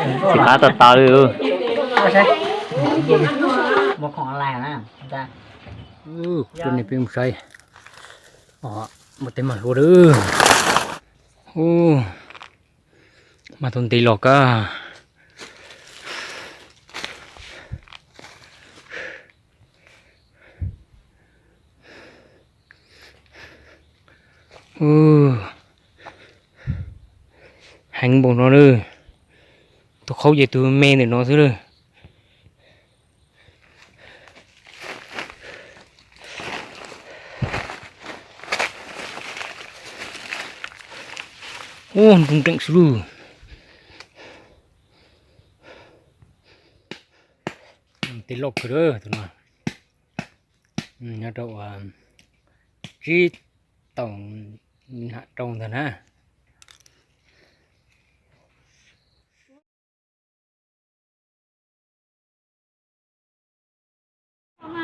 Tsis qab tas tas li. Tus niag peb mus saib, muaj teb mag hlua lawm. Ub, mag tau ntev los kab. Heev npaum no lawm. Tus qhaub ces tus me ntawm no xwb lawm. Ub, nroo nreem xwb lawm. Tej loj kawg tus no, nyob rau tsib tau nam rau ntag na.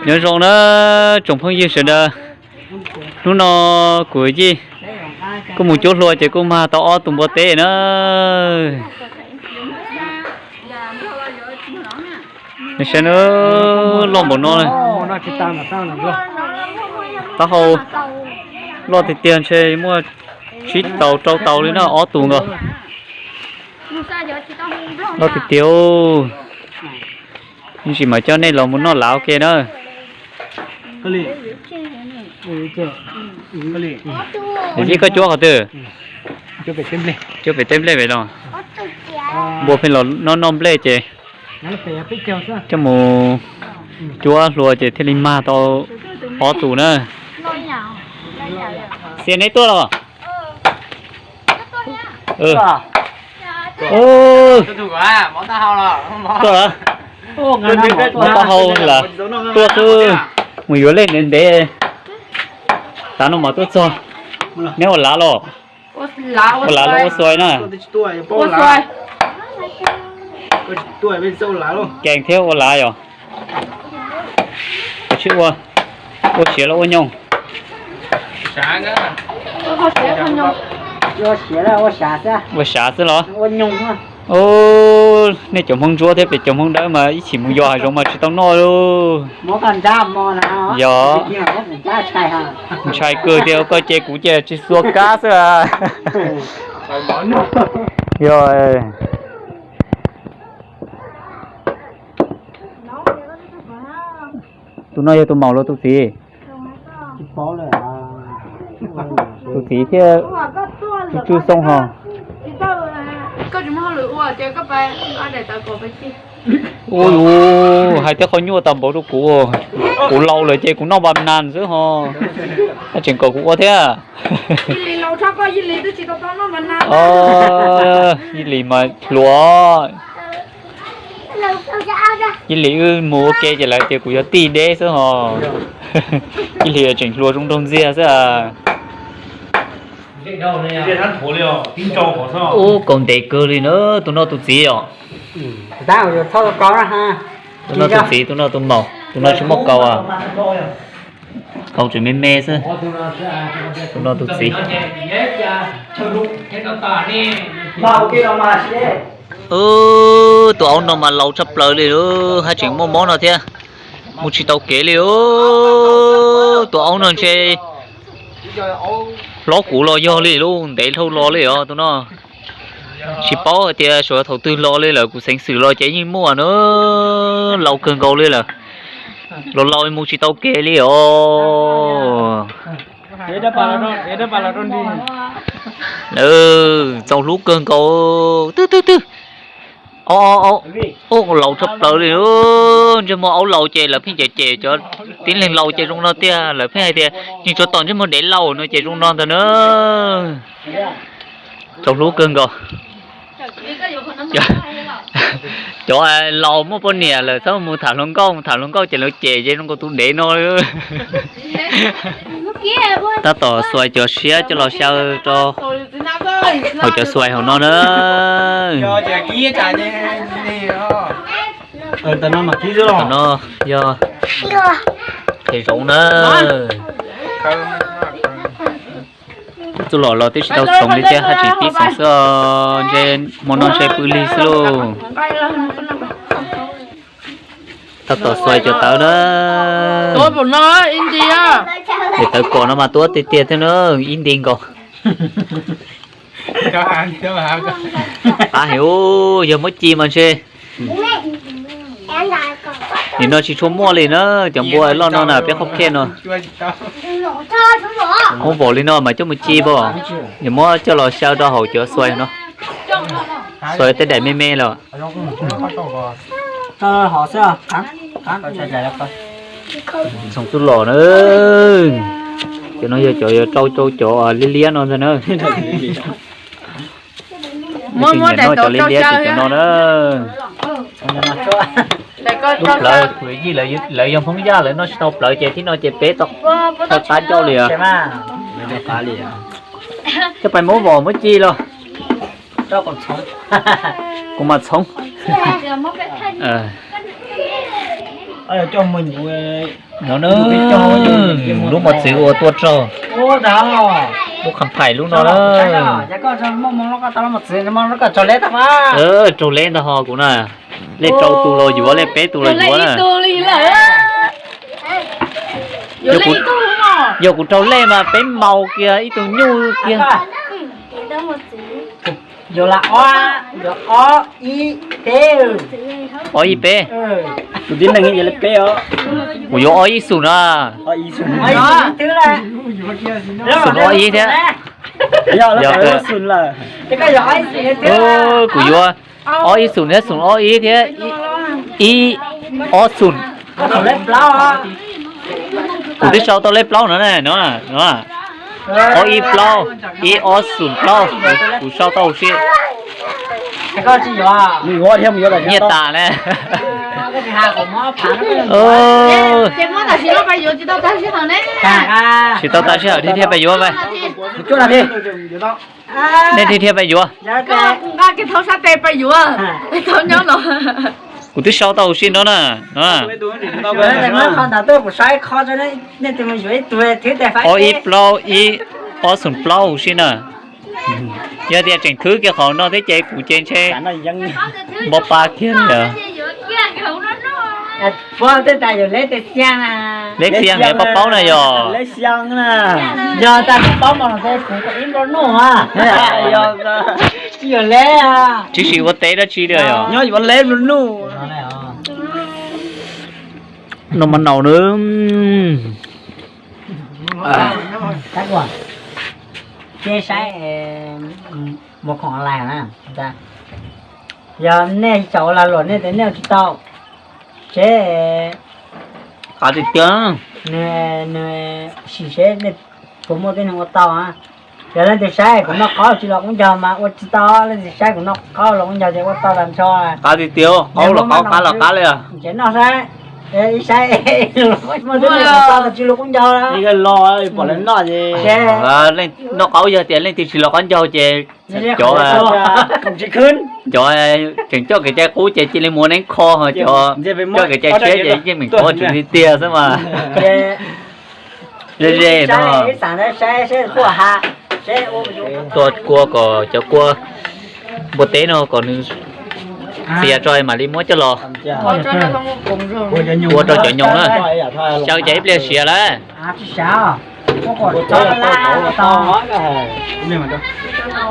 Nyob zoo na tsoom phooj ywg sawv daws, hnub no kuv Yij kuj mus cuab hlua ces kuj mag tau ob tug npua teb na. Saib na, loj npaum no, taub hau loj tiag tiag ntshe muaj tsib tau rau tau li na, ob tug nkaus. Loj tiag tiag. Ib ntsis mas coj nej los mus noj lav ua ke na. Yij koj cuab qhov twg? Cuab pem teb nplej pem los? Npua pheej los noj noj nplej ces coj mus cuab hlua ces thiaj li mag tau ob tug na. Xias neb tuaj los? Tuaj, muab taub hau lawm, tuaj xwb, mus yuav lej ntev ntev. Tav no mas tuaj txog. Neb ua lav los? Ua lav los ua xuaim na? Kees thiab ua lav yom? Ua siav los ua nyoog? Ua siav xwb los? Nej cov Hmoob Ntsuab thiab pem cov Hmoob Dawb mas ib chim mus yos hav zoov mas tsis tau noj li. Yog, ntshai kawg tias koj ces kuv ces tsis xuas kab xwb. Yog. Tus no yog tus maum los tus txiv? Tus txiv thiab. Tsw tsw xoo ho. Ua, hais tej qhov nyuaj tag npaum rau kuv. Kuv laus lawm ces kuv noj npas nas xwb ho. Koj tseem kom kuv ua thiab. Yij Lis mas hluas. Yij Lis wb mus ua ke ces lawv tias kuv yog tij deb xwb ho. Yij Lis tseem hluas zoo nraug ntxiag xwb. Ub, kaus ntev kawg li na, tus no tus txiv os. Tus no tus txiv, tus no tus maum, tus no tsis muaj kaus. Kaus tseem me me xwb. Tus no tus txiv. Tus aub no mas laus tshaj plaws li, haj tseem muaj mob no thiab. Mus tsis tau kev li. Tus aub no ntshe hlob kuv los yog li lauj, ntev dhau los li os tus no. Tsis paub hais tias suav thaum twg los li lawm, kuv xeev xwm los ces yeej muaj na, laus kawg nkaus li lawm. Los laus mus tsis tau kev li os. Txaus hlub kawg nkaus. Twb twb twb. Aub, aub, aub, laus tshaj plaws li. Ntsej muag aub laus ces lawv pheej cem cem cov tib neeg laus ces zoo no tiag, lawv pheej hais tias yeej tsuas tom ntsej muag dev laus no ces zoo no ntag na. Txaus hlub kawg nkaus. Cov laus muaj poj niam lawm txhob mus tham hluas nkauj, mus tham hluas nkauj ces lawv cem ces zoo nkaus tus dev no. Tab tom xuas cov siab coj los xyaw rau hauv cov xuas hauv no na. Tam no yog phem zoov na. Txuj lom los twb tsis tau txoov li thiab, haj tseem pib txoov xwb os. Ntshe hmo no ntshe pw lig xwb lauj. Tab tom xuas cov tawv na. Tus no ib nti, es tawv kom no mas tuab tiag tiag thiab na, ib nti nkaus. Qab heev, yog muab ci mas ntshe nim no tsis tshua muaj li na, cov npua loj no na peb qhov khej no. Hoob vaum li no mas coj mus ci pom, yog muab coj los xyaw rau hauv cov xuas no, xuas tej daim me me lawm. Txhoov txuj lom na. Cov no yog cov rau rau cov liab liab no ntag na. Muab muab no cov liab liab, cov no na. Plawv, yij lawv yog Hmoob Yaj lawv noj tsis tau plawv ces thib no ces peb tau qab ncauj li. Coj pais muab vom muab ci los. Kuv mam txhoov. No na, lub mos txwv uas tuaj raug lub qhov phaim lub no na. Raug lej ntag ho kuv na. Lej rau tus los yuav, lej peb tus los yuav na. Yog kuv raug lej mas peb maus kiag ib tug nyuj kiag. Ob ib peb. Tus tib neeg yog lej peb os. Kuv yuav ob ib xum na. Xum ob ib thiab. Kuv yuav ob ib xum thiab, xum ob ib thiab ib ob xum. Kuv twb sau tau lej plaub no na, no, ob ib plaub, ib ob xum plaub, kuv sau tau si. Nyiaj tas na. Tsis tau tag sij hawm thiaj thiaj pais yuav mas. Nej thiaj thiaj pais yuav. Kuv twb sau tau huv si no na. Ob ib plaub ib ob xum plaub huv si na. Yog tias tseem khwb kiag qhov no thiab ces kuv ces ntshe npo pa kiag li. Leb xiang es paub paub na yog. Tsis sim ua teb dab tsi li yog. No mas naus na. Ces saib mus khoom online na. Yog nej xyaum lag luam nej tias nej ua tsis tau, seb nws, nws sim seb nej puas muaj tib neeg ua tau. Yog leej twg saib kuv noj qaub tsis los kub ncaug mas ua tsis tau, leej twg saib kuv noj qaub los kub ncaug ces ua tau tas nrho. Qaub tiag tiag, qaub los qaub, qab los qab li. Ces noj saib, ib saib muaj tib neeg ua tau tsis los kub ncaug. Los pom lawv noj ces noj qaub, yog tias leej twg tsis los qaub ncaug ces cov, cov tseem coj kev cai qub ces cia li mus neeb kho, cov coj kev cai tshiab ces yeej meem kov tswv tiag tiag xwb mas. Ze ze no. Tua kua kom cov kua npua teb no kom nws txias tso mam li muab coj los ua rau cov nyoos na. Xyaw ces ib pliag siav lawm.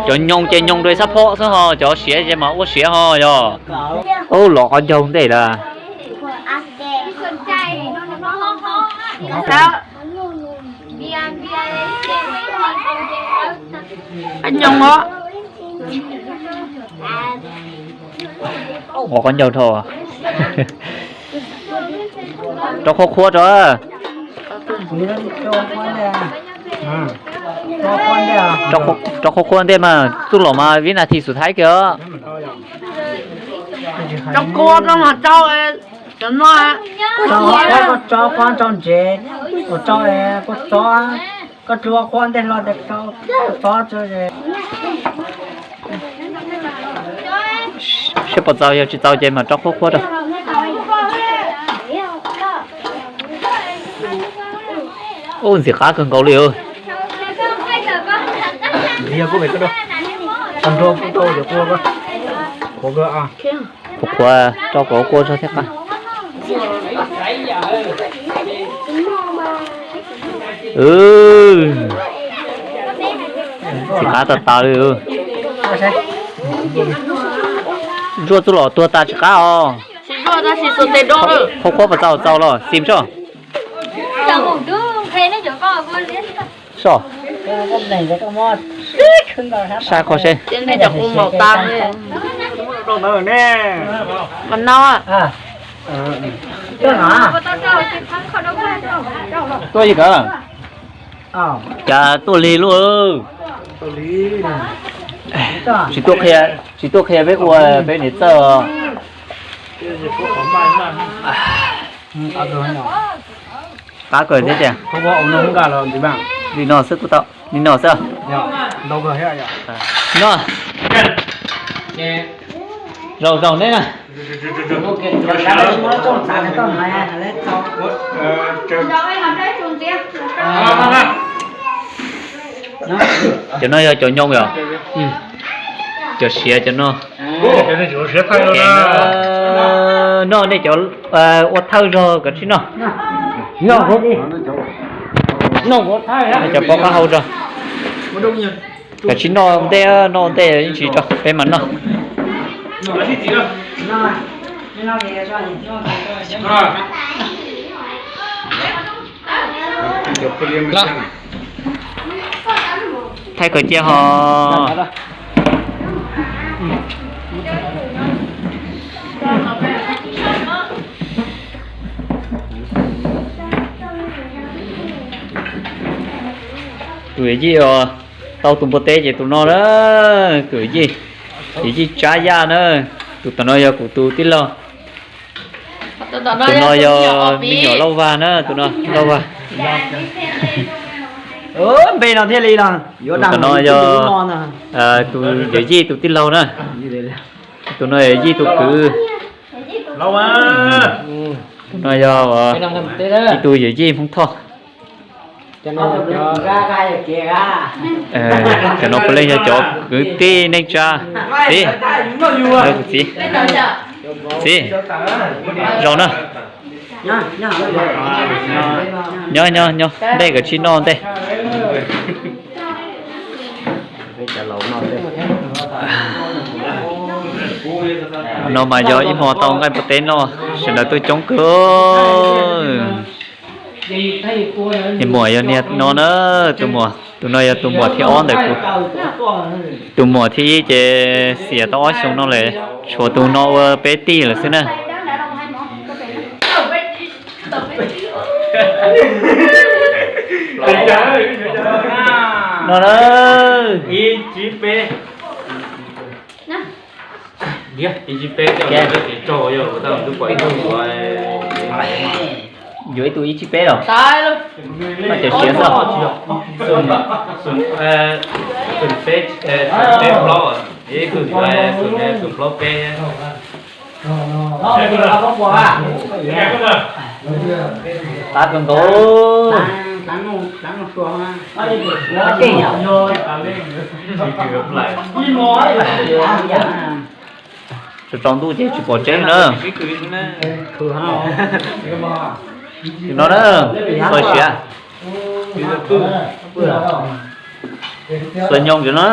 Cov nyoos ces nyoos rau xab phob xwb ho, cov siav ces mas ua siav ho yog. Ub, los qaub ncaug ntej lawm. Ua qaub ncaug dhau. Rau qhuab qhuab rau. Rau qhuab qhuab ntej mas txuj lom mas vib nas this xus thaib kiag os. Rau qhuab rau mas rau, cov no. Koj tso qhuab rau ntsev, koj tso, koj tso, koj tsuab qhuab ntej hlo tias koj tso. Seb puas txaus, yog tsis txaus ces mam rau qhuab qhuab rau. Ub, ntxim qab kawg nkaus li os. Qhuav qhuav rau kom kua tso thiab qa. Txiv qab tas tas li. Ntsuaj txuj lom tuag tas tsis qab os. Qhuav qhuav pas txaus txaus los xim soj. Soj. Sab qhov seb. Tuaj ib kawm. Cas tuaj lig luaj. Tsis tuaj qhia, tsis tuaj qhia peb ua peb niam txawj. Qab kawg thiab tiag. Li no xwb kuj tau, li no xwb. No, zaum zaum neb na. Cov no yog cov nyoo yom? Cov siav cov no. Noj nej cov ua thawj zog kov tsis noj. Cov pov qab hau zog. Kov tsis noj ntej, noj ntej yeej tsis tso peb mas noj. Thaij kawg cia ho. Tus yawm yij os, tau tus npua teb ces tus no na, tus yawm yij, yawm yij Tsab Yaj na, tus tom no yog kuv tus tij laug. Tus no yog me nyuam Lauj Vag na, tus no Lauj Vag. Npe no thiaj li los yuav, tus no yog tus yawm yij tus tij laug na. Tus no yawm yij tus kwv. Tus no yog ib tug yawm yij Hmoob Thoj. Cov no puav leej yog cov kwv tij neej tsa. Txiv, txiv, zoo na. Nyob nyob nyob, ntej kawg tsis noj ntej. No mas yog ib hmo tau nqaij npua teb noj, sawv daws tuaj coob kawg. Niag muam yog niag no na, tus muam, tus no yog tus muam thib ob ntawm kuv. Tus muam thib ib ces xiam tau ob xyoos no lawm, tshuav tus no ua peb tij lawm xwb na. No na. Yuav ib tug ib tsib peb los? Cov siav xwb. Peb plaub, ib tug xum plaub peb. Qab kawg nkaus. Tsaus tsaus ntuj ces tsis pom tseeb na. No na, xuas siav, xuas nyoos cov no.